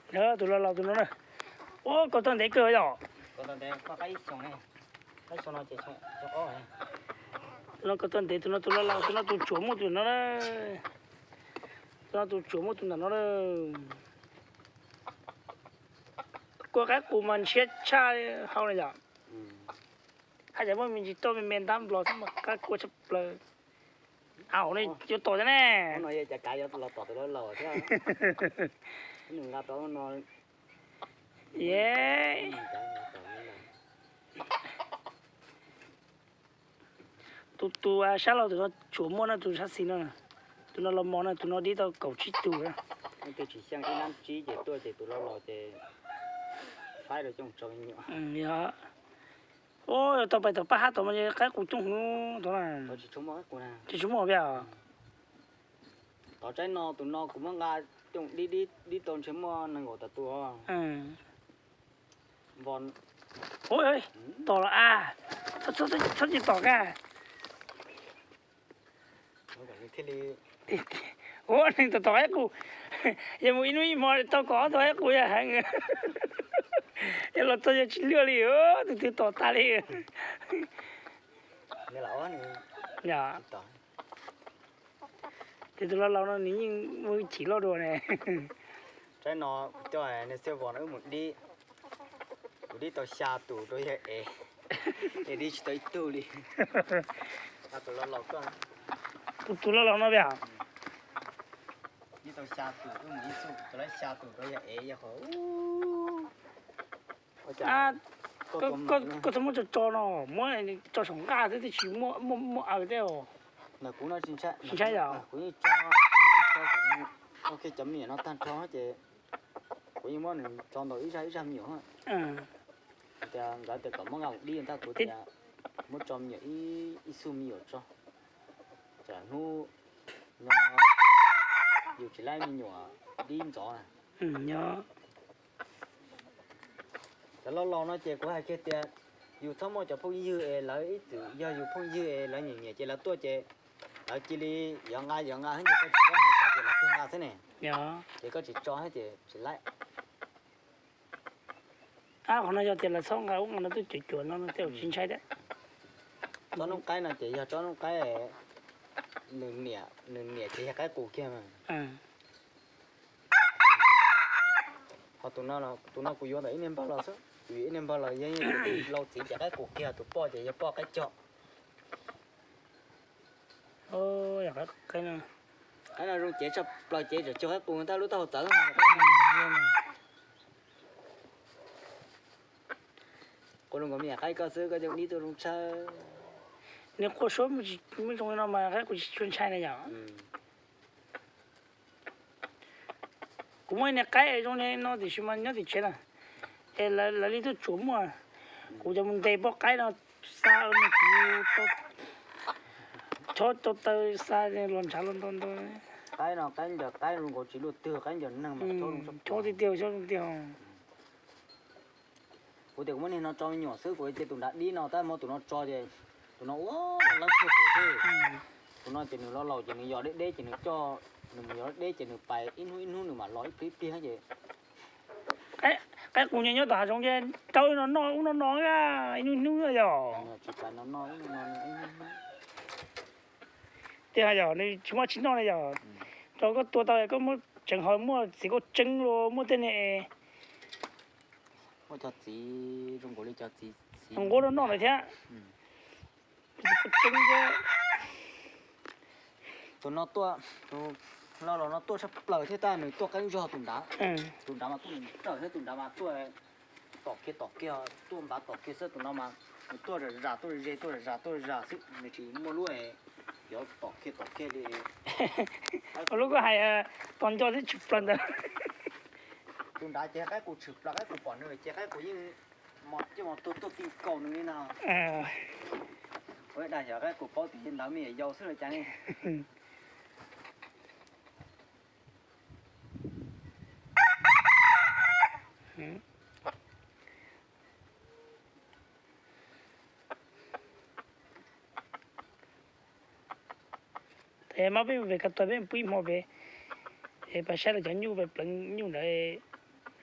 Tus laus laus tus no na. Ua, koj tau ntev kawg yom. Tus no koj tau ntev, tus no tus laus laus, tus no tus tsuas muaj tus no na. Tus no tus tsuas muaj tus ntawm no na. Kua qaib qus mas ntshiab tshaj hau na yom. Haj yam muaj me ntsis toj me me ntab nplos xwb mas qab kua tshaj plaws. Au, nej yuav tom thiab ne. Tus, tus sab laug tus no tsuas muaj na, tus sab xis no, tus no los mos na, tus no dib tau kaum tsib tug. Yog, ua yog tau pais tom paj hab tod mas qaib qus coob hwv tod na. Tsis tshua muaj peb os. Tov tsaib no, tus no kuv muab nqa coj dib, dib tau ntshe muaj nees nkaum tawm tus. Tom los a, txhob tsis tom ka. Ua neeg tom tom qaib qus, yog mus ib hnub ib hmo tau kom ob tug qaib qus yog heev. Yog los txog yog tsis luaj li, tus twg tom tas li. Ces tus laus laus no nws yeej muaj chim loj dua ne. Tsaib no coj niag xiab vos no wb mus dib, kuv dib tau xya tus rau yawg ev, es dib tsis tau ib tug li. Tus laus laus, tus laus laus no, dib tau xya tus, wb mus dib txuj tus laib xya tus rau yawg ev yog qhov. Koj txhob muab tso tso no, muab tso saum nqaj xwb, twb tsis muaj aws tej os. Tsis ntshai yom. Kuv yeej tso, tso kiag cov me nyuam no tag nrho ces kuv yeej muab nws tso ntaus ib zaj ib zaj me nyuam. Tias nkawd tias kom muab nqa mus dib ntag, kuv tias muab tso me nyuam, ib xub me nyuam tso, tsam hnub no yus tsis laib me nyuam dib ntxov na. Cov laus laus no ces kuv hais kiag tias yus txhob muaj cov phooj ywg es lawv ib txwm yog yus phooj ywg es lawv nyiam nyiam ces lawv tuaj ces lawv cia li yuav nqa yuav nqa, ces koj tsis txhob hais tias lawv tuaj nqa xwb ne. Ces koj tsis tso thiab ces tsis laib. Qhov no yog tias lawv txhob nqa ub nqa no tuaj cuam cuam no tej tsis ntshai thiab. Tsob noob qaib no ces yog tsob noob qaib nws niam ces yog qaib qus kiag mas. Ho tus no, tus no kuv yuav ntawm ib niag npawg los xwb, kuv yuav ib niag npawg los yog lau txiv ces qaib qus kiag, tus poj ces yog poj qaib cog. Qaib no zoo cev tshaj plaws, cev tseem cuag qaib qus, tab lub taub hau txawv. Quaj zoo nkaus me nyuam qaib koj xwb, koj coj dib tuaj zoo tshaj. Nws quaj suab muaj zoo li no mas qaib qus tsis tshua ntshai na yom. Kuv muaj ib niag qaib zoo li no tiam sis mas nyob tim tsev na, es lawv li tuaj tsuam muaj, kuv cov mus ntes pob qaib no xa, kuv chob tau taw xa los ntshav los ntau ntau. Qaib no qaib ncaws qaib zoo nkaus tsis luaj twg, qaib ncaws neeg mas chob tiag tiag, chob tiag tiag. Kuv tias kuv muab niag no tso me nyuam xwb, kuv cia tus nrad dib no, tab muab tus no tso ces tus no ua lawv txhua tus xwb. Tus no ces nws laus laus ces nws yos deb deb ces nws coj, nws mus yos deb deb ces nws pais ib hnub ib hnub nws mam los ib pliag ib pliag ces. Qaib qus nyob tom hav zoov ces rau no noj ub no no ib hnub hnub yog. Tiag yog nws tsis muaj tsis noj li yog. Rau koj tua tau koj muab tseev ho muaj txiv kauj tseeb los muaj tej ne. Muaj cov txiv zoo nkaus li cov txiv nquab noj noj lawm thiab. Tus no tuaj, tus laus laus no tuaj tshaj plaws thiab tab nws tuaj qeeb zog tus nrad. Tus nrad mas tuaj nrawm thiab, tus nrad mas tuaj tom kiag tom kiag, tuaj npav tom kiag xwb, tus no mas nws tuaj zam zam tuaj ze tuaj zam zam tuaj zam xwb, nws tsis muaj lub cov tom kiag tom kiag li. Lub koj hais tos nco xwb tshwm plaws ntawd. Tus nrad ces qaib qus tshwm plaws, qaib qus pom nws ces qaib qus yeej mos coj mos tuag tuaj ti nkaus nws li no. Ua dag xyov qaib qus paub tias ntawd me nyuam yaus xwb los cas ne. Mab peb mus pem ko taw peb pw ib hmo pem, es pais saib los cov nyuj pem pleev nyuj ntawd.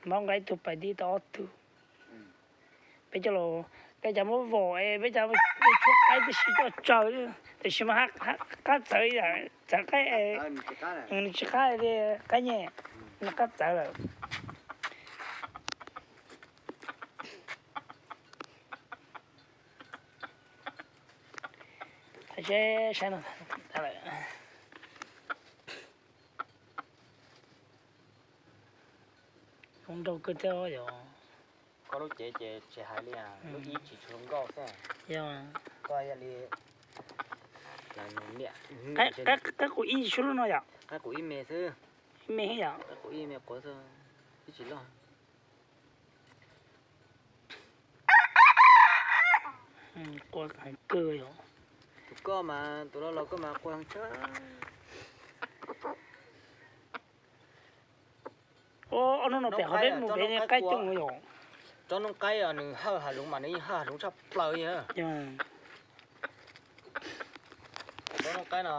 Npab nqa ib tug pais tib tau ob tug. Peb coj los, peb cov muab vom es peb cov tshuab qaib tib si coj tsaws, tiam sis mas qab txawv, txawv qaib, nws tsis qab li qaib nyeg, nws qab txawv lawm. Seb saib no, zoo nraug kawg thiab yom. Koj lub cev ces tsis hais li, lub ib tsis tshua zoo nkauj xwb. Yog, koj yog li, qaib qus ib tsis tshua loj no yom. Qaib qus ib me xwb. Ib me yom. Qaib qus ib me quav xwb, ib tsis loj. Qua heev kawg yom. Tus koj mas, tus loj los koj mas qua heev tshaj. Ob hnub no pem qhov teb mus pem qaib coob yom. Tsob noob qaib nws hawj hav zoov mas nws yeej hawj hav zoov tshaj plaws li. Tsob noob qaib no